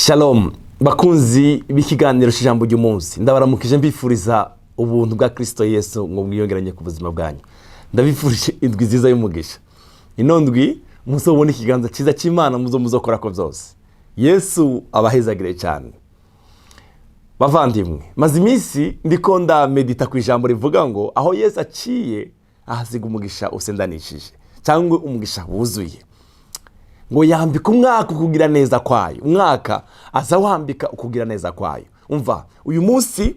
Shalom bakunzi b'ikiganiro cy'ijambo ry'umunsi, ndabaramukije, mbifuriza ubuntu bwa Kirisito Yesu ngo mwiyongeranye ku buzima bwanyu. Ndabifurije indwi nziza y'umugisha. Ino ndwi muzobona ikiganza cyiza cy'Imana muzo muzokora ko byose. Yesu abahezagire cyane. Bavandimwe, maze iminsi ndiko ndamedita ku ijambo rivuga ngo aho Yesu aciye ahasiga umugisha usendanishije cyangwa umugisha wuzuye, ngo yambika umwaka ukugira neza kwayo. Umwaka aza wambika ukugira neza kwayo. Umva uyu munsi,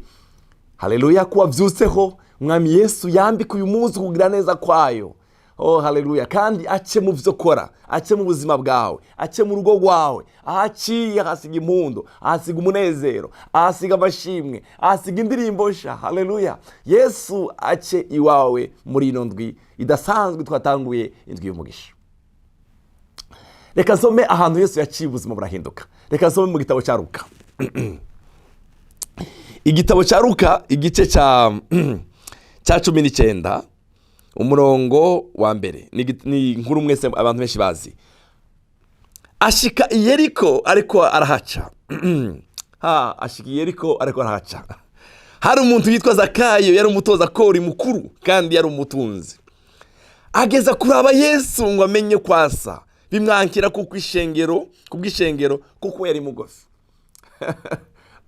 haleluya, ko wabyutseho, Umwami Yesu yambika uyu munsi ukugira neza kwayo. Oh haleluya! Kandi ace mu byo kora, ace mu buzima bwawe, ace mu rugo rwawe. Aho aciye ahasiga impundu, ahasiga umunezero, ahasiga amashimwe, ahasiga indirimbo nshya. Haleluya! Yesu ace iwawe muri ino ndwi idasanzwe twatanguye, indwi y'umugisha. Reka nsome ahantu Yesu yaciye ubuzima burahinduka. Reka nsome mu gitabo cya Ruka, igitabo cya Ruka, igice cya 19, umurongo wa mbere. Ni inkuru mwese abantu benshi bazi. Ashika i Yeriko ariko arahaca. Ha, ashika i Yeriko ariko arahaca. Hari umuntu yitwa Zakayo, yari umutoza kori mukuru kandi yari umutunzi. Ageza kuraba Yesu ngo amenye kwasa, bimwankira kuko ishengero, kubw'ishengero, kuko yari mugufi.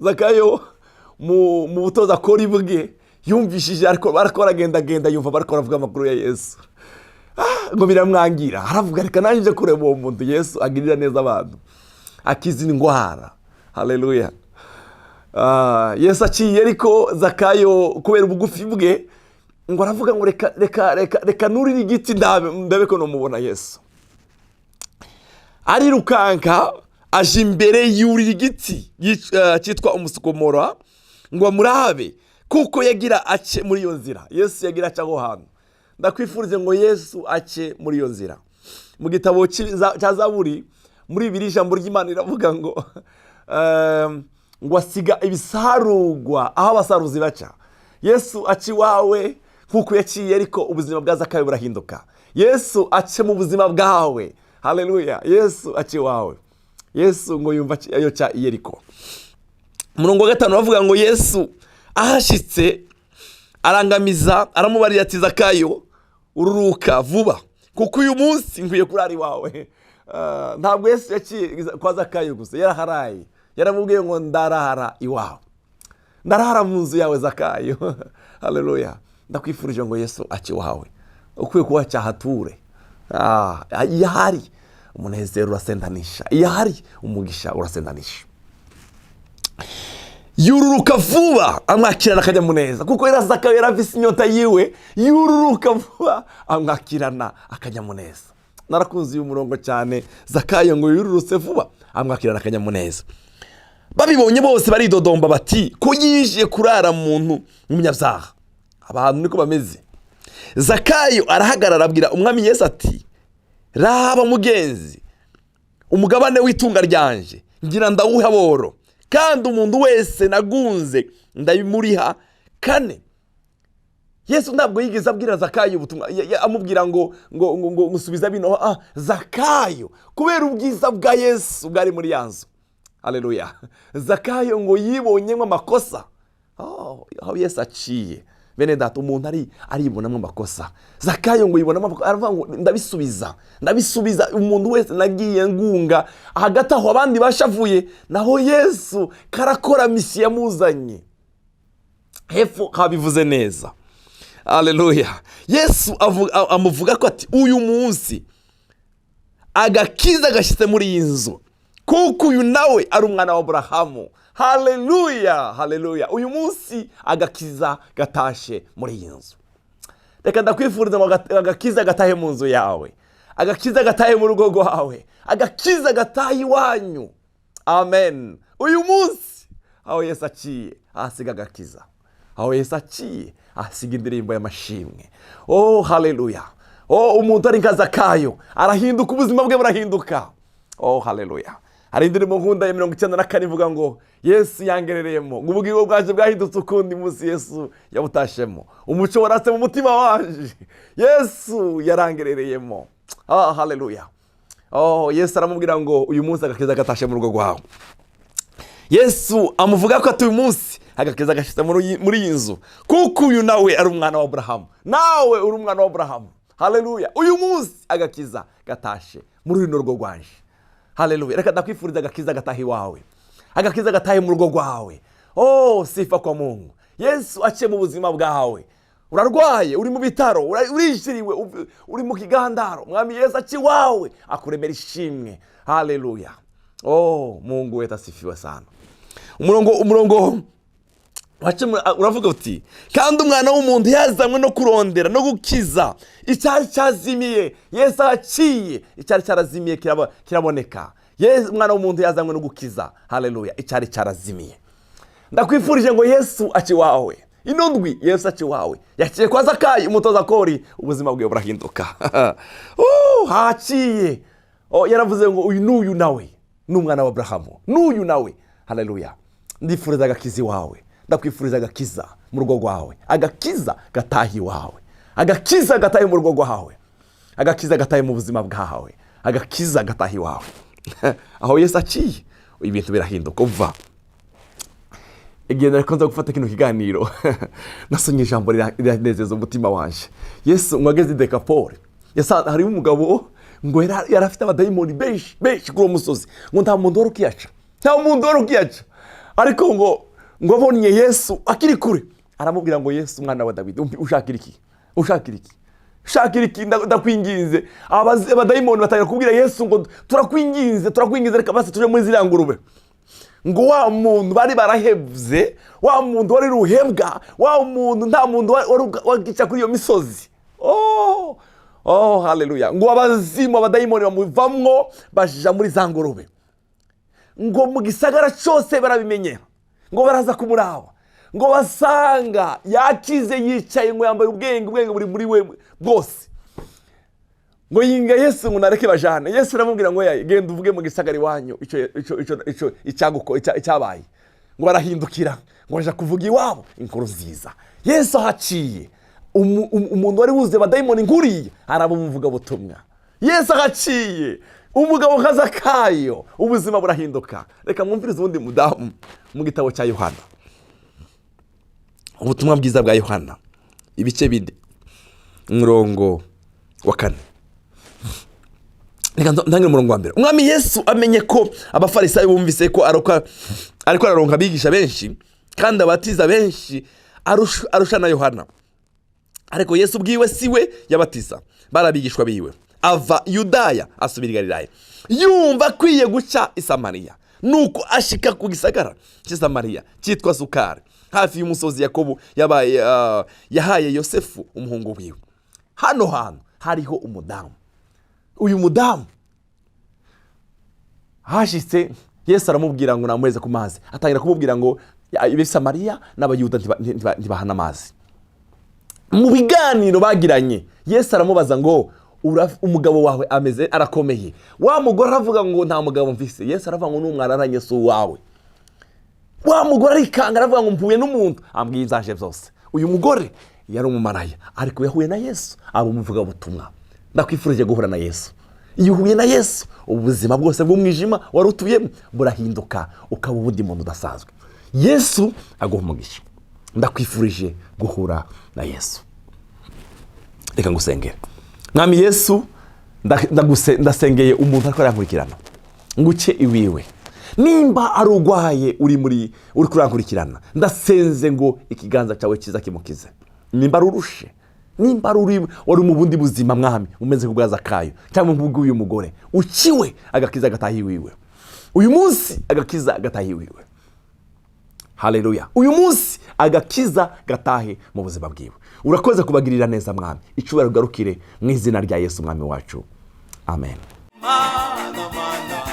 Zakayo mu butoza kori bwe yumvishije ariko aragendagenda, yumva bariko baravuga amakuru ya Yesu. Ngo biramwangira, aravuga: "Reka nanjye nje kureba uwo muntu Yesu agirira neza abantu, akiza indwara." Haleluya! Yesu aciye, ariko Zakayo kubera ubugufi bwe ngo aravuga ngo reka, reka, reka, reka nurire igiti ndabe ko numubona Yesu. Arirukanka aje imbere, yurira igiti cyitwa umusukomora ngo amurabe, kuko yagira ace muri iyo nzira. Yesu yagira ace aho hantu. Ndakwifurize ngo Yesu ace muri iyo nzira. Mu gitabo cya Zaburi, muri ibiri, ijambo ry'Imana riravuga ngo asiga ibisarugwa aho abasaruzi baca. Yesu aca iwawe nk'uko yaciye, ariko ubuzima bwa Zakayo burahinduka. Yesu ace mu buzima bwawe. Haleluya! Yesu aca iwawe. Yesu ngo yumva yoca i Yeriko. Umurongo wa gatanu bavuga ngo Yesu ahashyitse arangamiza, aramubarira ati: "Zakayo, ururuka vuba, kuko uyu munsi nkwiye kurara iwawe." Ntabwo Yesu yaciye kwa Zakayo gusa, yaraharaye. Yaramubwiye ngo ndarara iwawe, ndarara mu nzu yawe, Zakayo. Haleluya! Ndakwifurije ngo Yesu ace iwawe. Ukwiye kuba cyahature. Iyo ahari umunezero urasendanisha, iyo ahari umugisha urasendanisha. Yururuka vuba amwakirana akanyamuneza, kuko yari Zakayo yari afise inyota yiwe. Yururuka vuba amwakirana akanyamuneza. Narakunze uyu murongo cyane. Zakayo ngo yururutse vuba amwakirana akanyamuneza. Babibonye bose baridodomba bati: "Ko yinjiye kurara muntu w'umunyabyaha?" Abantu niko bameze. Zakayo arahagarara, abwira Umwami Yesu ati: "Raba mugenzi, umugabane w'itunga ryanje ngira ndawuha aboro, kandi umuntu wese nagunze ndabimuriha kane." Yesu ntabwo yigeze abwira Zakayo ubutumwa amubwira ngo ngusubiza bino. Zakayo kubera ubwiza bwa Yesu bwari muri ya nzu, haleluya, Zakayo ngo yibonyemo amakosa. Oh, aho Yesu aciye, bene data, umuntu aribonamo amakosa. Zakayo ngo yibonamo amakosa, aravuga ngo ndabisubiza, ndabisubiza umuntu wese nagiye ngunga. Hagati aho abandi bashavuye, naho Yesu karakora mission yamuzanye. Hepfo habivuze neza. Haleluya! Yesu amuvuga ko ati: "Uyu munsi agakiza gashyitse muri iyi nzu, kuko uyu nawe ari umwana wa Aburahamu." Haleluya, haleluya! Uyu munsi agakiza gatashe muri iyi nzu. Reka ndakwifuriza ngo agakiza gatahe mu nzu yawe, agakiza gatahe mu rugo rwawe, agakiza gatahe iwanyu. Amen. Uyu munsi aho Yesu aciye ahasiga agakiza, aho Yesu aciye ahasiga indirimbo y'amashimwe. Oh haleluya! Oh, umuntu ari nka Zakayo arahinduka, ubuzima bwe burahinduka. Oh haleluya! Hari indirimbo nkunda ya 94 ivuga ngo Yesu yangerereyemo, ngo ubugingo bwaje bwahindutse ukundi munsi Yesu yabutashemo, umuco waratse mu mutima wanje, Yesu yarangerereyemo. Ah haleluya! Oh, Yesu aramubwira ngo uyu munsi agakiza gatashe mu rugo rwawe. Yesu amuvuga ko ati: "Uyu munsi agakiza gashyize muri iyi nzu, kuko uyu nawe ari umwana wa Aburahamu." Nawe uri umwana wa Aburahamu. Haleluya! Uyu munsi agakiza gatashe muri runo rugo rwanje. Haleluya! Reka ndakwifuriza agakiza gataha iwawe, agakiza gatahe mu rugo rwawe. Oh, sifa kwa Mungu! Yesu aciye mu buzima bwawe. Urarwaye, uri mu bitaro, urijiriwe, uri mu kigandaro, Mwami Yesu aci iwawe akuremera ishimwe. Haleluya! Oh, Mungu wetu asifiwe sana. Umurongo uravuga uti: "Kandi Umwana w'umuntu yazanywe no kurondera no gukiza icyari cyazimiye." Yesu aciye, icyari cyarazimiye kiraboneka. Yesu, Umwana w'umuntu, yazanywe no gukiza, haleluya, icyari cyarazimiye. Ndakwifurije ngo Yesu aci iwawe ino ndwi. Yesu aci iwawe. Yaciye kwa Zakayi umutoza kori, ubuzima bwe burahinduka. Oh, haciye. Oh, yaravuze ngo uyu n'uyu nawe ni umwana wa Aburahamu, n'uyu nawe. Haleluya! Ndifuriza agakiza iwawe, ndakwifuriza agakiza mu rugo rwawe, agakiza gataha iwawe, agakiza gatahe mu rugo rwawe, agakiza gatahe mu buzima bwawe, agakiza gataha iwawe. Aho Yesu aciye ibintu birahinduka. Uva igihe nari nza gufata kino kiganiro, nasomye ijambo riranezeza umutima wanje. Yesu ngo ageze i Dekapoli, hariho umugabo ngo yari afite abadayimoni benshi benshi kuri uwo musozi, ngo nta muntu wari ukiyaca, nta muntu wari ukiyaca. Ariko ngo abonye Yesu akiri kure, aramubwira ngo: "Yesu, umwana wa Dawidi, ushakira iki? Ushakira iki? Shakira iki? Ndakwinginze." Abadayimoni batangira kubwira Yesu ngo: "Turakwinginze, turakwinginze, reka basi tuje muri ziriya ngurube." Ngo wa muntu bari barahevye, wa muntu wari ruhebwa, wa muntu nta muntu wari wagica kuri iyo misozi. Oh, haleluya! Ngo abazimu, abadayimoni bamuvamwo, baja muri za ngurube. Ngo mu gisagara cyose barabimenye, ngo baraza kumuraba, ngo basanga yakize, yicaye, ngo yambaye ubwenge, ubwenge buri muri we bwose. Ngo yinga Yesu ngo nareke bajane. Yesu aramubwira ngo: "Yaye, genda uvuge mu gisagara iwanyu icyo icyabaye." Ngo barahindukira, ngo baja kuvuga iwabo inkuru nziza. Yesu ahaciye, umuntu wari wuzuye abadayimoni nkuriya araba umuvugabutumwa. Yesu ahaciye, umugabo nka Zakayo ubuzima burahinduka. Reka mwumvirize uwundi mudamu mu gitabo cya Yohana, Ubutumwa bwiza bwa Yohana, ibice 4, umurongo wa 4. Reka ntangire umurongo wa 1. Umwami Yesu amenye ko Abafarisayo bumvise ko ariko araronka abigisha benshi kandi abatiza benshi arusha na Yohana, ariko Yesu ubwiwe si we yabatiza, barabigishwa biwe, ava Yudaya asubira i Galilaya. Yumva akwiye guca i Samariya. Nuko ashika ku gisagara cy'i Samariya cyitwa Sukari, hafi y'umusozi Yakobo yabaye yahaye Yosefu umuhungu wiwe. Hano hantu hariho umudamu. Uyu mudamu hashitse, Yesu aramubwira ngo namuheze ku mazi. Atangira kumubwira ngo Abasamariya n'Abayuda ntibahana amazi. Mu biganiro bagiranye, Yesu aramubaza ngo: "Umugabo wawe ameze, arakomeye?" Wa mugore aravuga ngo: "Nta mugabo mfise." Yesu aravuga ngo: "N'umwararanye si uwawe." Wa mugore arikanga, aravuga ngo: "Mpuye n'umuntu ambwiye ibyaje byose." Uyu mugore yari umumaraya, ariko yahuye na Yesu aba umuvugabutumwa. Ndakwifurije guhura na Yesu. Iyo uhuye na Yesu, ubuzima bwose bw'umwijima wari utuyemo burahinduka, ukaba ubundi muntu udasanzwe. Yesu aguha umugisha. Ndakwifurije guhura na Yesu. Reka ngusengere. Mwami Yesu, ndasengeye umuntu ariko arankurikirana nguce iwiwe. Nimba ari urwaye, uri kurankurikirana, ndasenze ngo ikiganza cyawe cyiza kimukize. Nimba ari urushe, nimba ari uri wari mu bundi buzima, Mwami, umeze nk'ubwa Zakayo cyangwa nk'ubw'uyu mugore uciwe, agakiza gataha iwiwe uyu munsi, agakiza gataha iwiwe. Haleluya! Uyu munsi agakiza gatahe mu buzima bwiwe. Urakoze kubagirira neza, Mwami. Icyubahiro ugarukire mu izina rya Yesu Mwami wacu, amen. Mana, mana.